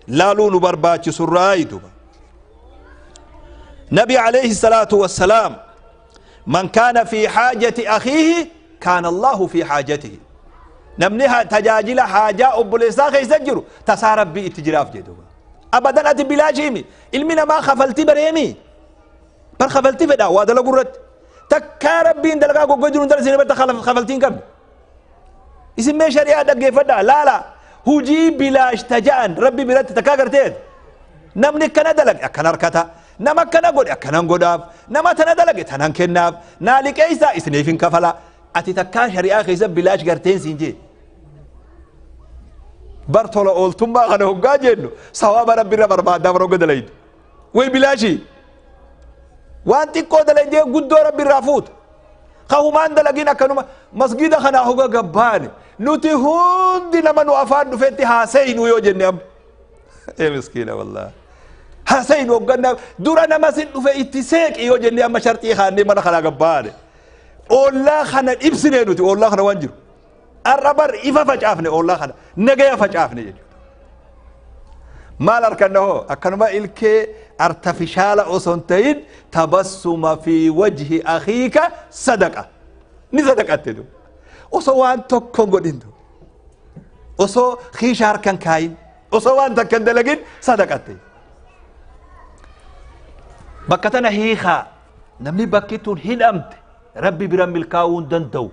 laaluu nu barbaachisurraa duba. Nabi alayhi salaatu wassalaam من كان في حاجة أخيه كان الله في حاجته. نمني تجاجل حاجة أبوليسا خيسجرو تسارب بي اتجراف جدوبا أبدا أتي بلا جيمي علمنا ما خفلتي بريمي بر خفلتي فدا وهذا لقرت تكارب بين دلقا قجرون درسين بر خفلتين قبل اسم شريعة دقي فدا لا لا هجي بلا اشتجان ربي برت تكاكرتين نمني كنا دلق أكنا ركتا نما كنا قد أكنا قداف نما تنا دلق تنان كناف نالك إيسا إسنيفين كفلا أتي تكا شريعة خيسا بلاش قرتين سنجي برطولا أولتم ما غنهم قاجنو سواب ربي ربر بعد دامرو قد ليد وي بلاشي وانتي قد ليد قدو ربي رافوت خهومان دلقين كانوا مسجد خنا هو قبان نوتي هوندي لما نوافان نفتي حسين ويوجن أم إيه مسكينة والله حسين وقلنا دورنا ما سن في اتساق يوجن أم شرطي خاني ما خنا قبان والله خنا إبسني نوتي والله خنا وانجر الربر إفا فجأفني والله خنا نجيا فجأفني ما لركنه أكنما إلك أرتفشال أصنتين تبسم في وجه أخيك صدقة نصدقة تدو وصوان تكون قديندو وصو خيشار كان كاين وصوان تكن دلقين صدقة تدو بكتنا هيخا نمني بكتون هين أمت ربي برم الكاون دندو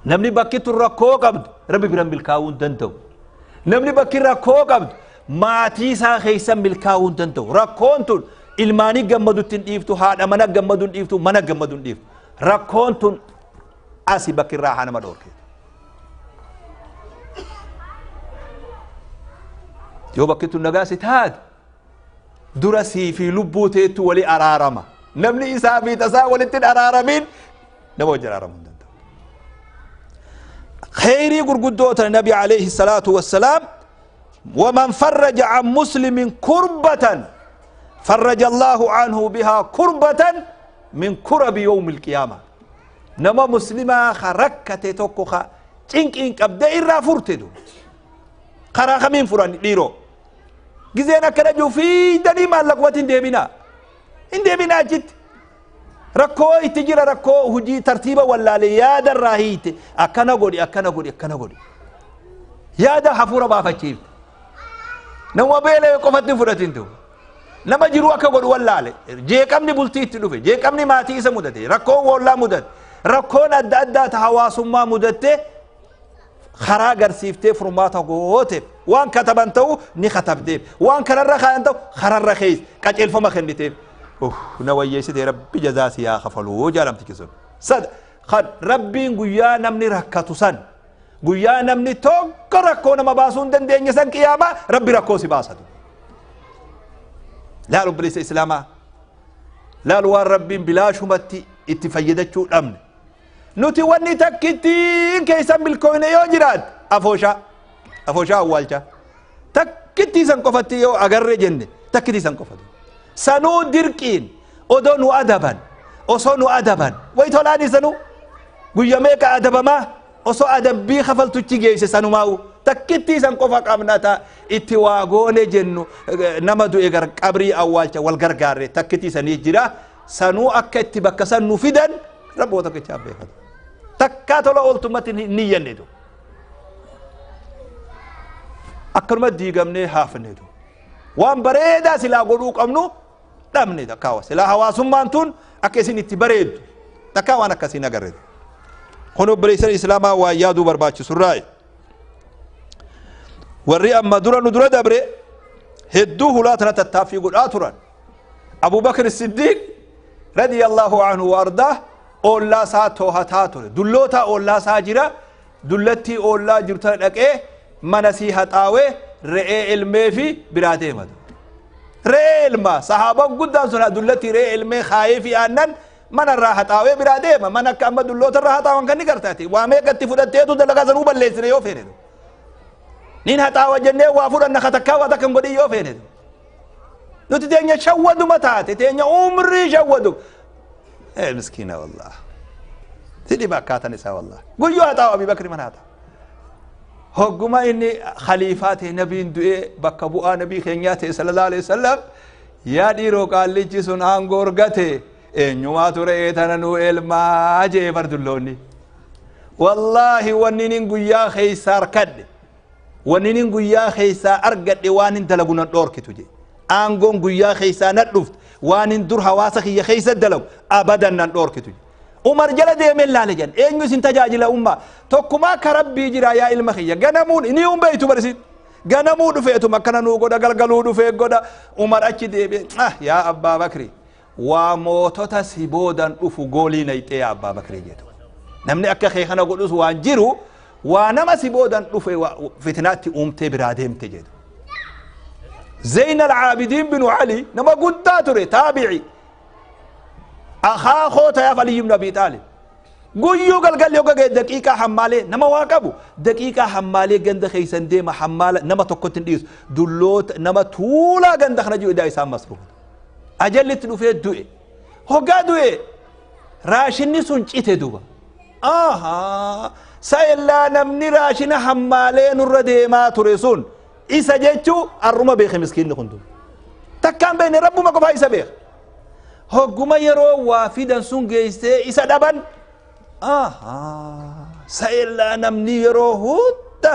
نمني بكتون ركو قبض ربي برم الكاون دندو نمني بكي ركو قبض maatii isaa keessa milkaa'uu hin danda'u. Rakkoon tun ilmaanii gammadutti hin dhiiftu, haadha mana gammaduu hin dhiiftu, mana gammaduu hin dhiiftu. Rakkoon tun asii bakki irraa haa nama dhoorke. Yoo bakki tun nagaa si taate dura sii fi lubbuu teettu wali araarama. Namni isaa fi tasaa walitti hin araaramiin nama wajjin araaramuu hin danda'u. Khayrii gurguddoota Nabi alayhi salaatu wassalaam ومن فرج عن مسلم كربة فرج الله عنه بها كربة من كرب يوم القيامة. نما مسلمة خركة توكوخا تنك إنك أبدأ إرى فرتدو خراخ من فران ليرو جزينا كرجو في دني ما لقوة انديبنا انديبنا جت ركو اتجرى ركو هجي ترتيبا ولا ليادا راهيت أكنا قولي أكنا قولي أكنا قولي يادا حفورة بافتشيفت نما بيله قفتني فرتين نما جروا كقول ولا عليه جيكم نبلتي تلوفي جيكم نماتي إسا مدته ركون ولا مدت ركون أدى أدى تهواس ما مدته خراجر سيفته فرماته قوته وان كتبنتو نختبته وان كرر خانتو خرر رخيص كج ألف ما خندته أوه نوية سيد ربي جزاسي يا خفلو جرم تكسر صد خد ربي قيا نمني ركتوسن guyyaa namni tokko rakkoo nama baasuu hin dandeenye san qiyaamaa rabbi rakkoo si baasatu. Laal obboleessa islaamaa laal waan rabbiin bilaashumatti itti fayyadachuu dhabne. Nuti wanni takkittiin keessan milkoofne yoo jiraate afooshaa afooshaa awwaalchaa takkittii san qofatti yoo agarre jenne takkittii san qofatu. Sanuu dirqiin odoo nu adaban osoo nu adaban wayi tolaani sanuu guyya meeqa adabamaa osoo adabbii kafaltuchi geesse sanumaa'u takkittii san qofa qabnata itti waa goone jennu nama du'e gar qabrii awwaalcha wal gargaarre takkittii sanii jira sanuu akka itti bakka san nu fidan rabboota kichaa beekatu takkaa tola ooltummatti hin niyyanneetu akkanuma diigamnee haafneetu waan bareedaa silaa godhuu qabnu dhabne takkaa silaa hawaasummaan tun akka isin itti bareeddu takkaa waan akkasiin agarreetu. Kun obboleessan islaamaa waa yaaduu barbaachisurraa warri amma dura nu dura dabre hedduu hulaa tana tattaaffii godhaa turan. Abu Bakr Siddiq radiyallahu anhu wa ardaah ollaa isaa toohataa ture. Dulloota ollaa isaa jira dullattii ollaa jiru tana dhaqee mana sii haxaawee re'ee elmee fi biraa deematu. Re'ee elmaa sahaabaan guddaan sun dullattii re'ee elmee kaayee fi aannan mana irraa haxaawee biraa deema mana akka amma dulloota irraa haxaawan kan ni gartaati waa meeqatti fudhatteetu dalagaa sanuu balleessine yoo feene nin haxaawa jennee waa fudhanna katakkaa waa takka hin godhin yoo feene nuti teenya shawwaduma taate teenya umrii shawwadu miskiina wallah si dhiba akkaatan isaa wallah guyyoo haxaawa Abii Bakri mana haxaawa hogguma inni khaliifaa ta'e nabiin du'ee bakka bu'aa nabii keenyaa ta'e sallallahu alaihi wasallam yaa dhiiroo qaallichi sun aangoo argate Eenyumaatu re'ee tana nuu elmaa jee bar dulloonni. Wallaahi wanni nin guyyaa keeysaa arkadhe, wanni nin guyyaa keeysaa argadhe waan hin dalagu nan dhoorkitu jee. Aangoon guyyaa keeysaa na dhufte waan hin dur hawaasa kiyya keeysa dalagu abadan nan dhoorkitu jee. Umar jala deemee laale jan eenyu isin tajaajila ummaa tokkumaa ka Rabbii jira yaa ilma kiyya ganamuun inni hin beeytu barisiin. Ganamuu dhufeetuma akkana nuu godha, galgaluu dhufee godha. Umar achi deebi'e, ah yaa Abbaa Bakri, waa mootota si boodan dhufu goolii nayxee yaa Abbaa Bakri jedhu. Namni akka kee kana godhus waan jiru, waa nama si boodan dhufe fitnaatti uumtee biraa deemte jedhu. Zeyn al-Aabidiin binu Ali nama guddaa ture, taabi'i. Akaakoo tayaaf Ali ibn Abi Xaalib. Guyyuu galgalli hogga ga'e daqiiqaa hammaalee nama waa qabu, daqiiqaa hammaalee ganda keessan deema, hammaala nama tokkotti hin dhiisu, dulloota nama tuulaa ganda kana jiru idaa isaan masruufa. Ajallitti dhufee du'e. Hoggaa du'e raashinni sun cite duba. Ahaa, sa'ellaa namni raashina hammaalee nurra deemaa ture sun isa jechuu arruma beeke miskiinni kun duba. Takkaan beekne, Rabbuma qofaa isa beeka. Hogguma yeroo waa fidan sun geessee isa dhaban, sa'ellaa namni yeroo hunda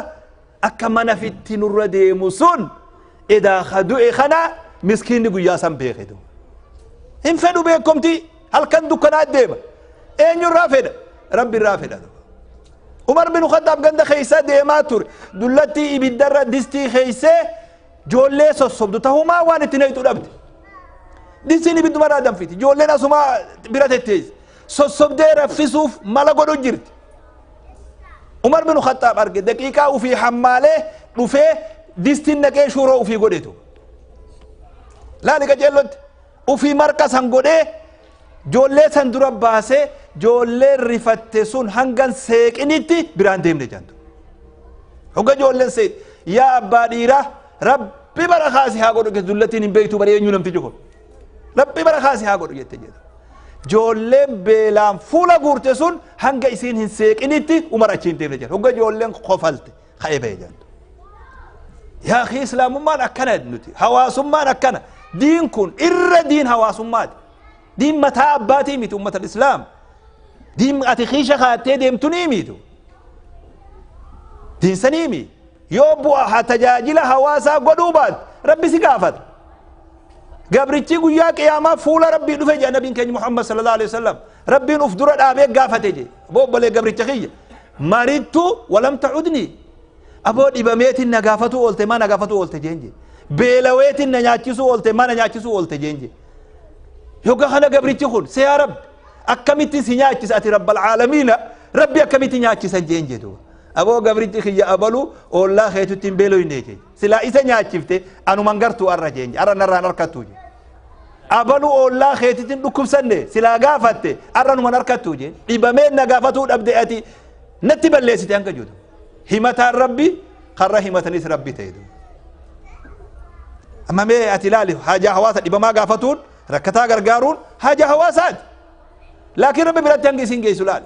akka mana fitti nurra deemu sun edaa ka du'e kana miskiinni guyyaa san beeke duuba. Hin fedhu beekomtii, halkan dukkanaa deema. Eenyurraa fedha? Rabbi irraa fedha. Umar bin Khattaab ganda keessa deemaa ture. Dullattii ibiddarra distii keessee joollee sossobdu tahumaa waan itti naqxu dhabde. Distiin ibiddumarraa danfiti. Joolleen asumaa bira tetteessi. Sossobdee raffisuuf mala godhu jirti. Umar bin Khattaab arge, daqiiqaa ufii hammaalee dhufee distiin naqee shuuroo ufii godhetu. Laali qajeellotti ufii marqa san godhee joollee san dura baasee, joolleen rifatte sun hangan seeqinitti biraan deemne jantu. Hogga joolleen seeqi, yaa abbaa dhiiraa, Rabbi bara kaasi haa godhu, dullattiin hin beektu bari eenyu namtichi kun. Rabbi bara kaasi haa godhu jette jedha. Joolleen beelaan fuula guurte sun hanga isiin hin seeqinitti Umar achi hin deemne jedha. Hogga joolleen kofalte ka'ee ba'e jedha. Yaa akhi, islaamummaan akkana, nuti hawaasummaan akkana. Diin kun irra diin hawaasummaati. Diin mataa abbaatii miti, ummata islaam. Diin ati kiisha kaattee deemtu ni mitu. Diin sanii mi. Yoo bu'a tajaajila hawaasaa godhuu baate Rabbi si gaafata. Gabrichi guyyaa qiyaamaa fuula Rabbii dhufe jedha nabiin keenya Muhammad sallallahu alaihi wasallam. Rabbiin uf dura dhaabee gaafate jedhe. Aboo obbolee gabricha kiyya. Marittu walam ta'udni. Aboo dhibameetiin na gaafatuu oolte, maa na gaafatuu oolte jeen jedhe. Beelaweetiin na nyaachisuu oolte, maa na nyaachisuu oolte jeen jedhe. Yogga kana gabrichi kun see, yaa Rabbi, akkamitti si nyaachisa, ati Rabbal caalamiina, Rabbi akkamitti nyaachisan jeen jedhu. Aboo gabrichi kiyya abalu oollaa keetutti hin beeloyne jee. Silaa isa nyaachifte anuman gartuu arra jeen, arra narraan harkattuu jee. Abalu oollaa keetitti hin dhukkubsanne, silaa gaafatte arra numan harkattuu jee. Dhibameen na gaafatuu dhabde, ati natti balleessite hanga jedhu. Himataan Rabbi karra himatanis Rabbi ta'e. Amma mee ati ilaali, haajaa hawaasa dhibamaa gaafatuun, rakkataa gargaaruun haajaa hawaasaati. Laakiin Rabbi biratti hangi isin geessu laali.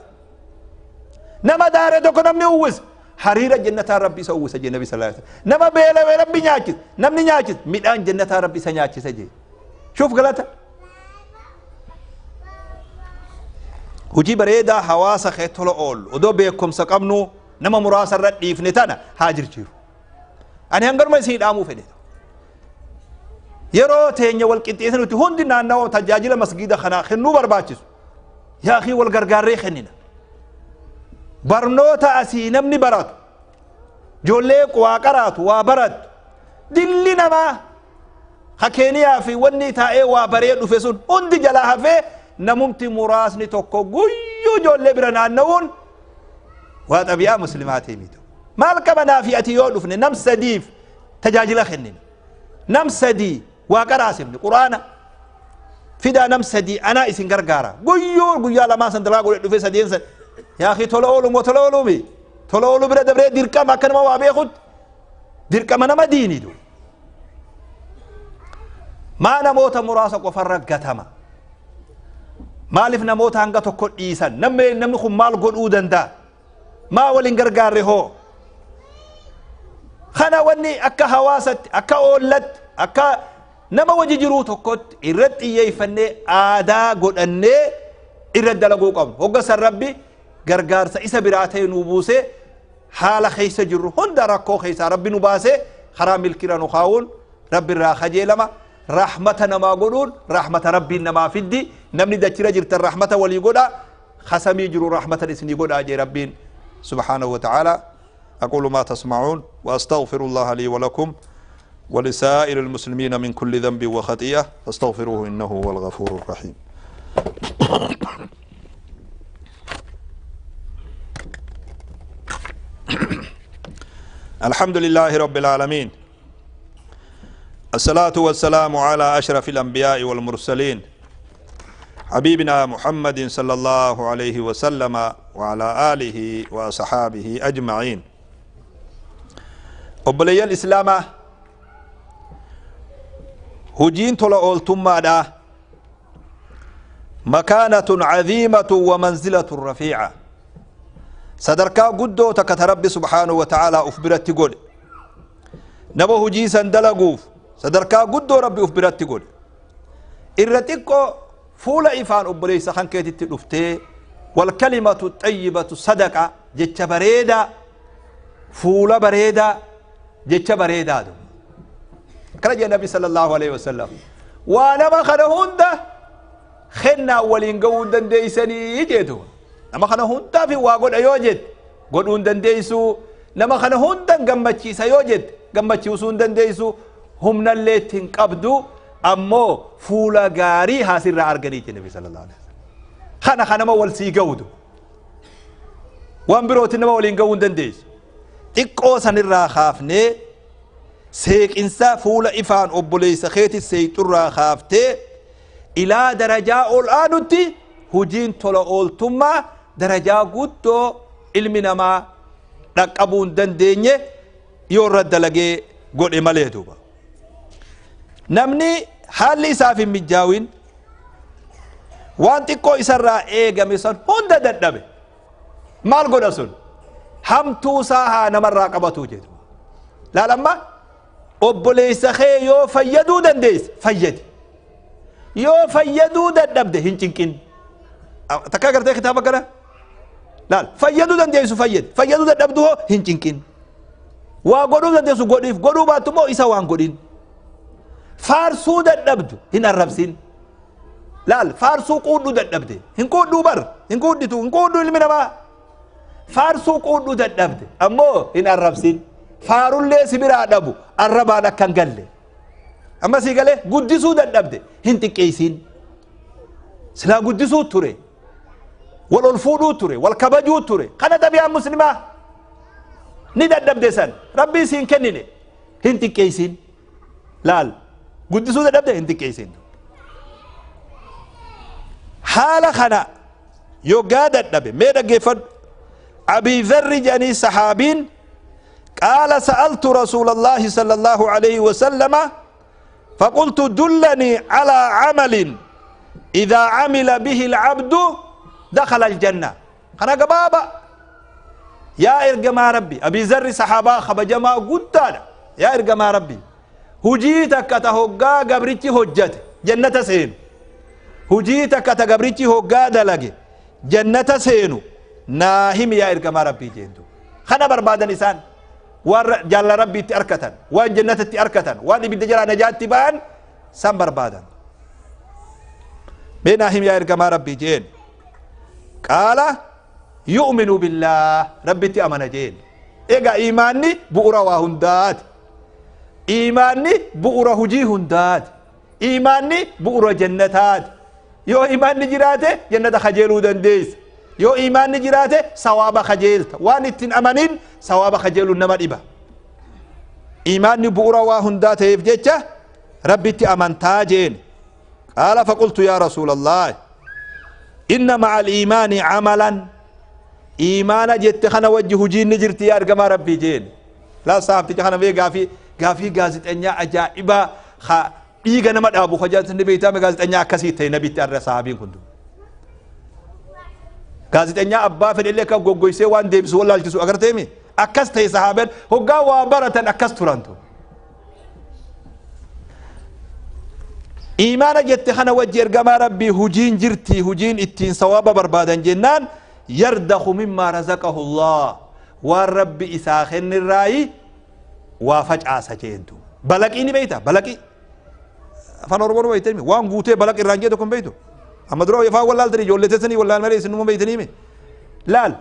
Nama daare tokko namni uwwisa. Hariira jannataa Rabbi isa uwwisa jee Nabi sallallahu alaihi wasallam. Nama beelawee Rabbi nyaachisa. Namni nyaachisa midhaan jannataa Rabbi isa nyaachisa jee. Shuuf galata. Hojii bareedaa hawaasa kee tola oolu odoo beekumsa qabnu nama muraasa irra dhiifne tana haa jirjiiru. Ani hanganuma isinii dhaamuu fedhe. Yeroo teenya wal qixxeessa nuti hundi naannawa tajaajila masgiida kanaa kennuu barbaachisu. Yaa akii, wal gargaarree kennina. Barnoota asii namni baratu, ijoollee waa qaraatu, waa barattu, dilli namaa ka Keeniyaa fi wanni taa'ee waa baree dhufe sun hundi jalaa hafee, namumti muraasni tokko guyyuu ijoollee bira naanna'uun waa xabi'aa muslimaatii miti. Maal qabanaa fi ati yoo dhufne nam sadiif tajaajila kennina. Nam sadii waa qaraasifne, quraana fidaa, nam sadii anaa isin gargaara. Guyyuu guyyaa lamaan san dalaa godhe dhufe sadeen san. Yaa akii, tola oolu moo tola ooluumi? Tola ooluu bira dabree dirqama, akka nama waa beekutti. Dirqama nama diiniitu. Maa namoota muraasa qofarra gatama? Maaliif namoota hanga tokko dhiisan? Namni kun maal godhuu danda'a? Maa waliin gargaarre hoo? Kana wanni akka hawaasatti, akka oollatti, akka Nama wajji jiruu tokkotti irratti xiyyeeffannee aadaa godhannee irra dalaguu qabnu. Hogga san Rabbi gargaarsa isa biraa ta'e nuu buusee haala keessa jirru hunda rakkoo keessaa Rabbi nu baasee karaa milkiirra nu kaa'uun Rabbi irraa kajeelama. Rahmata namaa godhuun rahmata Rabbiin namaa fiddi. Namni dachira jirtan rahmata walii godha. Kasamii jiru rahmatan isinii godhaa jee Rabbiin subhaanahu wa ta'ala. أقول ما تسمعون وأستغفر الله لي ولكم ولسائر المسلمين من كل ذنب وخطيئة فاستغفروه إنه هو الغفور الرحيم. الحمد لله رب العالمين، الصلاة والسلام على أشرف الأنبياء والمرسلين حبيبنا محمد صلى الله عليه وسلم وعلى آله وصحابه أجمعين. أبلي الإسلام هجين طلع أولتما مكانة عظيمة ومنزلة رفيعة. صدركا قدو تكت ربي سبحانه وتعالى أفبرت تقول نبو هجي سندلقوف صدركا قدو ربي أفبرت تقول إرتكو فول إفان أبلي سخن كيتي تلفتي والكلمة الطيبة صدقة جتش بريدة فول بريدة جتش بريدة دو. كرجع النبي صلى الله عليه وسلم وانا ما خنهون ده خنا ولين قون دنديسني يجيتو نما خنهون ده في واقول أيوجد قدون دنديسو نما خنهون ده قمتشي سيوجد قمتشي وسون دنديسو هم نلي تنقبدو أمو فولا غاري هاسر أرجني النبي صلى الله عليه وسلم خنا خنا ما ولسي قودو وان بروت نما ولين قون دنديس تقو سنرا خافني سيك إنسا فولا إفان أبوليس خيتي سيترا خافتي إلى درجة الآنتي هجين طلع أولتما درجة قدو علمنا ما ركبون دنديني يورد لقي قول إماليه دوبا. نمني حالي سافي مجاوين وانتي كو إسرا إيغا ميسان هند دندبه مال قد أسون همتو ساها نمر راقبتو جيدو لا لما obboleessa kee yoo fayyaduu dandeesse fayyadi, yoo fayyaduu dadhabde hin cinqin. Takka agartee kitaaba kana laal, fayyaduu dandeessu fayyadi, fayyaduu dadhabdu hoo hin cinqin. Waa godhuu dandeessu godhiif, godhuu baattu immoo isa waan godhin. Faarsuu dadhabdu hin arrabsin. Laal, faarsuu quudhuu dadhabde hin quudhuu bar, hin quudhitu, hin quudhuu ilmi namaa. Faarsuu quudhuu dadhabde ammoo hin arrabsin. Faarullee si biraa dhabu arrabaan akka hin galle. Amma sii galee guddisuu dadhabde hin xiqqeessin. Silaa guddisuu ture, wal ol fuudhuu ture, wal kabajuu ture. Kana xabiyaan muslimaa ni dadhabde san rabbii siin kennine hin xiqqeessin. Laal, guddisuu dadhabde hin xiqqeessin. Haala kana yoggaa dadhabe mee dhaggeeffadhu. Abii Dharri jedhanii sahaabiin قال سألت رسول الله صلى الله عليه وسلم فقلت دلني على عمل إذا عمل به العبد دخل الجنة. أنا قبابة يا إرجما ربي أبي ذر صحابة خبجما قدانا يا إرجما ربي هجيتك تهجا قبرتي هجت جنة سين، هجيتك تقبرتي هجا دلقي جنة سينو ناهم يا إرجما ربي جندو خنا برباد نسان وار جل ربي تأركتن وان جنة تأركتن وان بدجرا نجاة تبان سام بربادا بينهم يا إرجما ربي جين. قال يؤمن بالله ربي تأمن جين. إيجا إيماني بؤرة وهندات، إيماني بؤرة هجي هندات، إيماني بؤرة جنتات. يو إيماني جراته جنة خجلو دنديس، يو إيمان جراته ثواب خجلت وان اتن أمانين ثواب خجل النمر إبا. إيمان بؤرة وهندات يفجتة ربي تأمن تاجين. قال فقلت يا رسول الله إن مع الإيمان عملا، إيمان جت خنا وجه جين نجرتي يا أرجما ربي جين. لا صاحب تجخنا في قافي قافي قازت أنيا أجائبا خا إيجا نمر أبو خجات النبي تام قازت أنيا كسيتين نبي ترى صحابين كنتم gaazexeenya abbaa fedhe ka goggoysee waan deebisu wallaalchisu agarteemi akkas ta'e sahaabeen hoggaa waa baratan akkas turantu. Iimaana jette kana wajji ergamaa Rabbii hujiin jirti, hujiin ittiin sawaaba barbaadan jennaan, yardakhu mimmaa razaqahu Allah, waan Rabbi isaa kennirraayi waa facaasa jeentu. Balaqii ni beeyta? Balaqii afaan Oromoo beeytanii waan guutee balaq irraan jee tokko hin beeytu. Amma dura afaan wallaaltanii ijoollee teessanii wallaal malee isinuma beeytanii mi laal.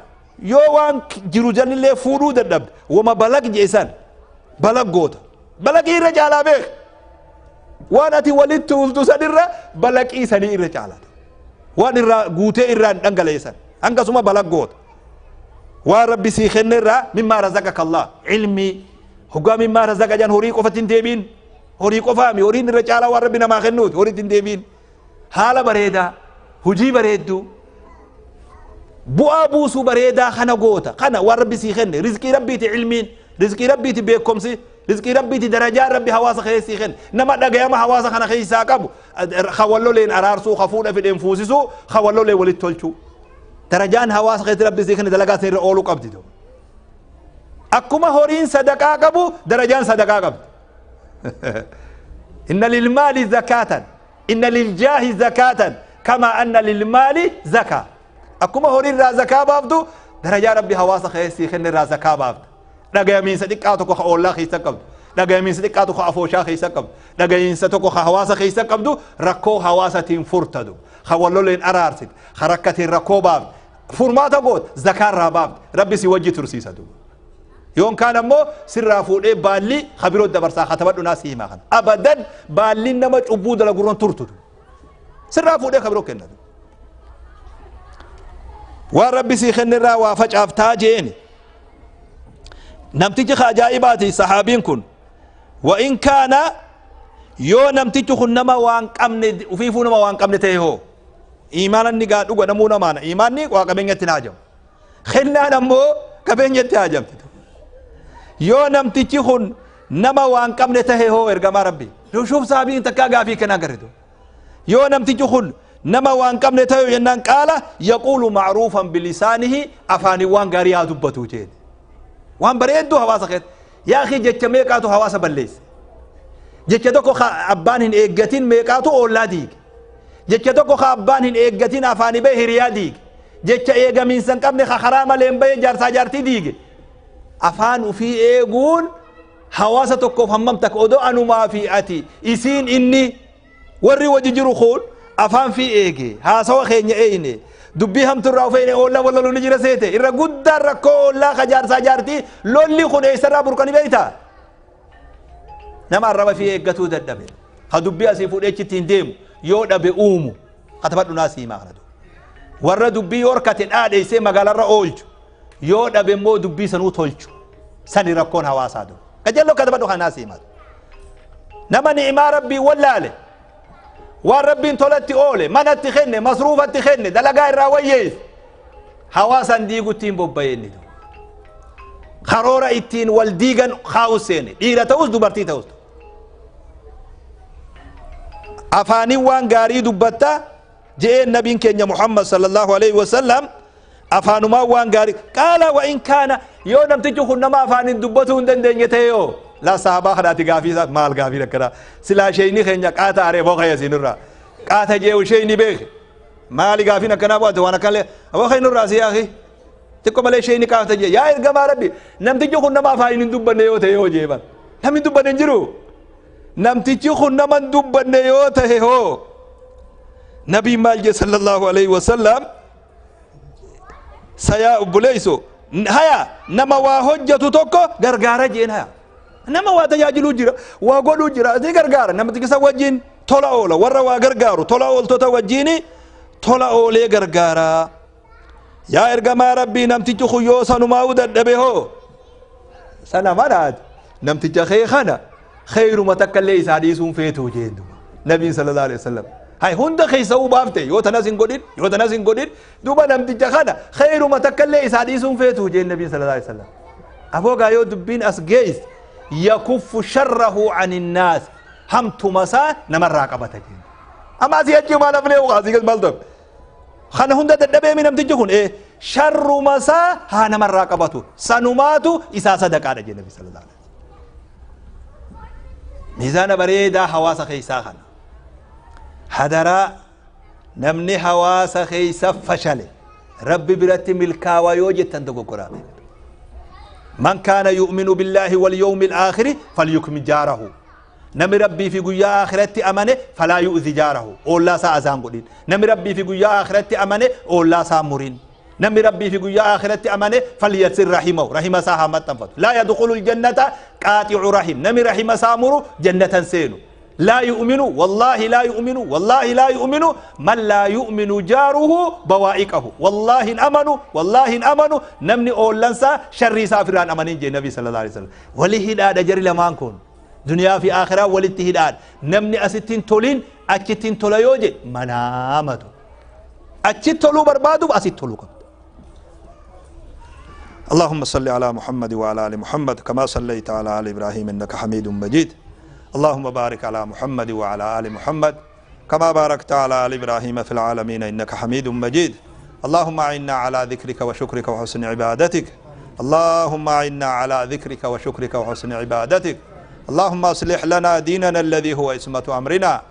Yoo waan jiru jalillee fuudhuu dadhabde, wama balaq jee san balaq goota. Balaqii irra caalaa beek. Waan ati walitti tuultu san irra balaqii sanii irra caalata. Waan irraa guutee irraan dhangaleessan hangasuma balaq goota. Waan Rabbi sii kenne irraa, mimmaa razaqaka Allah, ilmii hoggaa mimmaa razaqa jan horii qofatti hin deebiin. Horii qofaami, horiin irra caalaa waan Rabbi namaa kennuuti. Horiitti hin deebiin. Haala bareedaa, hujii bareedduu, bu'aa buusuu bareedaa kana goota. Kana waan Rabbi sii kenne rizqii Rabbiiti. Ilmiin rizqii Rabbiiti, beekomsi rizqii Rabbiiti, darajaan Rabbi hawaasa keessa sii kenne, nama dhagayama hawaasa kana keessaa qabu, ka walloleen araarsuu, ka fuudha fidheen fuusisuu, ka walloleen walitti tolchuu, darajaan hawaasa keessatti Rabbi sii kenne dalagaa san irra ooluu qabdi. Akkuma horiin sadaqaa qabu, darajaan sadaqaa qabdi. Inna lilmaali zakaatan, inna liljaahi zakaatan kama anna lilmaali zakaa. Akkuma horii irraa zakaa baaftu, darajaa Rabbi hawaasa keessii kenne irraa zakaa baafta. Dhagayamiinsa xiqqaa tokko ka oollaa keessa qabdu, dhagayamiinsa xiqqaa tokko afooshaa keessa qabdu, dhagayiinsa tokko ka hawaasa keessa qabdu, rakkoo hawaasatiin furtadu, ka walloleen araarsit, ka rakkatiin rakkoo baafte, furmaata goot, zakaa irraa baafte, Rabbi si wajji tursiisa duuba. Yoon kaan ammoo sirraa fuudhee baalli kabiroo dabarsaa. Katabadhu, naa si himaa kana, abadan baalli nama cubbuu dalagurran turtu sirraa fuudhee kabiroo kennatu. Waan Rabbi sii kennirraa waa facaaftaa jeeni. Namtichi ka ajaa'ibaati sahaabiin kun. Wa in kaana, yoo namtichi kun nama waan qabne, ufiifuu nama waan qabne ta'e hoo? Imaana inni gaa dhuga namuu namaana. Imaanni waa qabeenyatti hin hajamu, kennaan ammoo qabeenyatti hajamti. Yoo namtichi kun nama waan qabne tahe hoo, ergamaa Rabbi? Shuuf, sahaabiin takkaa gaafii kanaa garritu. Yoo namtichi kun nama waan qabne ta'e jennaan, qaala yaquulu macruufan bilisaanihi, afaanii waan gaarii haa dubbatu jeen. Waan bareedduu hawaasa keessa. Yaa akhi, jecha meeqaatu hawaasa balleesse? Jecha tokko ka abbaan hin eeggatin meeqaatu oollaa diige? Jecha tokko ka abbaan hin eeggatin afaanii bahe hiriyaa diige. Jecha eegamiinsa hin qabne ka karaa malee hin bahe jaarsaa jaartii diige. Afaan ufii eeguun hawaasa tokkoof hammam takka. Odoo anumaa fi ati, isiin, inni, warri wajji jiru kun afaan fi eege, haasawa keenya eeyne, dubbii hamtu irraa ufeene, oollaa wal loluu ni jira seete. Irra guddaan rakkoo oollaa ka jaarsaa jaartii lolli kun eessarraa burqani beeyta? Nama arraba fi eeggatuu dadhabe, ka dubbii asii fuudhee achitti hin deemu, yoo dhabe uumu. Katabadhu, naa siimaa kana. Warra dubbii yoo horkate dhaadheessee magaalarra oolchu, yoo dhabe immoo dubbii sanuu tolchu, sani rakkoon hawaasaa du qajeelloo. Katabadhu, kanaa siimaa. Nama ni'imaa Rabbii wallaale, waan Rabbiin tolatti oole, manatti kenne, masruufatti kenne, dalagaa irraa wayyeesse, hawaasan diigutti hin bobba'e. Karoora ittiin wal diigan kaa'u seene, dhiira ta'us dubartii ta'us. Afaaniin waan gaarii dubbatta je'een nabiin keenya Muhammad sallallahu alaihi wasallam. Afaanumaan waan gaarii. Qaala wa in kaana, yoo namtichi kun nama afaaniin dubbatuu hin dandeenye ta'e yoo? Laa, sahabaa kanaati gaafii isaa maal gaafii akkanaa? Silaa sheeyni keenya qaata aree boo siinirraa qaata jeewu sheeyni beeke. Maali gaafiin akkanaa bu'ate? Waan akkanallee aboo keenyurraa si yaaqi xiqqoo malee sheeyni qaata jee. Yaa ergamaa Rabbi, namtichi kun nama afaaniin hin dubbanne yoo ta'e yoo jeeban? Namni hin dubbanne hin jiru. Namtichi kun nama hin dubbanne yoo ta'e hoo? Nabiin maal jee sallallahu alaihi wasallam? Sayaa obboleeyso, haya, nama waa hojjetu tokko gargaara jeen. Haya, nama waa tajaajiluu jira, waa godhuu jira, ni gargaara. Namtichi isa wajjin tola oola, warra waa gargaaru, tola ooltota wajjin tola oolee gargaara. Yaa ergamaa Rabbii, namtichi kun yoo sanumaa'uu dadhabe hoo? Sana manaati namticha kee kana kheyruma takka illee isaa dhiisuun feetuu jeen duba nabiin sallallahu alaihi wasallam. Hay, hunda keessa uu baafte, yoo tanas hin godhin, yoo tanas hin godhin, duba namticha kana kheyruma takka illee isaa dhiisuun feetuu jeen nabiin sallallahu alaihi wasallam. Afoogaa yoo dubbiin as geesse, yakuffu sharrahu anin naas, hamtuma isaa namarraa qabata jeen. Amma asii achi maal hafnee asii gad maal ta'e? Kana hunda dadhabee mi namtichi kun sharruma isaa haa namarraa qabatu, sanumaatu isaa sadaqaadha jee nabi sallallahu alaihi wasallam. Miizaana bareedaa hawaasa keessaa kana. Hadaraa, namni hawaasa keeysa fashale Rabbi biratti milkaawa yoo jettan dogoggoraa beekadha. Man kaana yu'minu billaahi wal yawmil aakhiri falyukrim jaarahu. Namni Rabbii fi guyyaa aakhiratti amane falaa yu'zi jaarahu. Oollaa isaa azaan godhin. Namni Rabbii fi guyyaa aakhiratti amane oollaa isaa murin. Namni Rabbii fi guyyaa aakhiratti amane falyasir rahimahu. Rahima isaa haa maxxanfatu. Laa yadkhulul jannata qaaxi'u rahim. Namni rahima isaa muru jannatan seenu. Laa yu'minu wallaahi laa yu'minu wallaahi laa yu'minu man laa yu'minu jaaruhu bawaa'iqahu. Wallaahi hin amanu, wallaahi hin amanu namni oollansaa sharrii isaa ofirraa hin amanin jee Nabi sallallahu alaihi wasallam. Wali hidhaadha jari lamaan kun. Duniyaa fi aakhiraa walitti hidhaadha. Namni asitti hin tolin achitti hin tola yoo jedhe manaamatu. Achitti toluu barbaaduuf asitti toluu qabda. اللهم صل على محمد وعلى ال محمد كما صليت على ال ابراهيم انك حميد مجيد. اللهم بارك على محمد وعلى ال محمد كما باركت على ال ابراهيم في العالمين انك حميد مجيد. اللهم اعنا على ذكرك وشكرك وحسن عبادتك. اللهم اعنا على ذكرك وشكرك وحسن عبادتك. اللهم اصلح لنا ديننا الذي هو عصمة امرنا،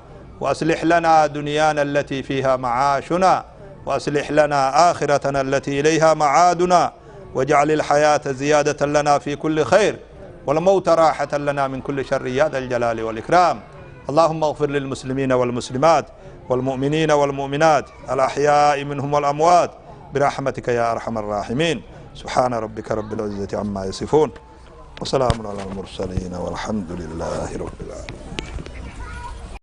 واصلح لنا دنيانا التي فيها معاشنا، واصلح لنا آخرتنا التي إليها معادنا، واجعل الحياة زيادة لنا في كل خير، والموت راحة لنا من كل شر يا ذا الجلال والإكرام. اللهم اغفر للمسلمين والمسلمات والمؤمنين والمؤمنات الأحياء منهم والأموات برحمتك يا أرحم الراحمين. سبحان ربك رب العزة عما يصفون، وسلام على المرسلين، والحمد لله رب العالمين.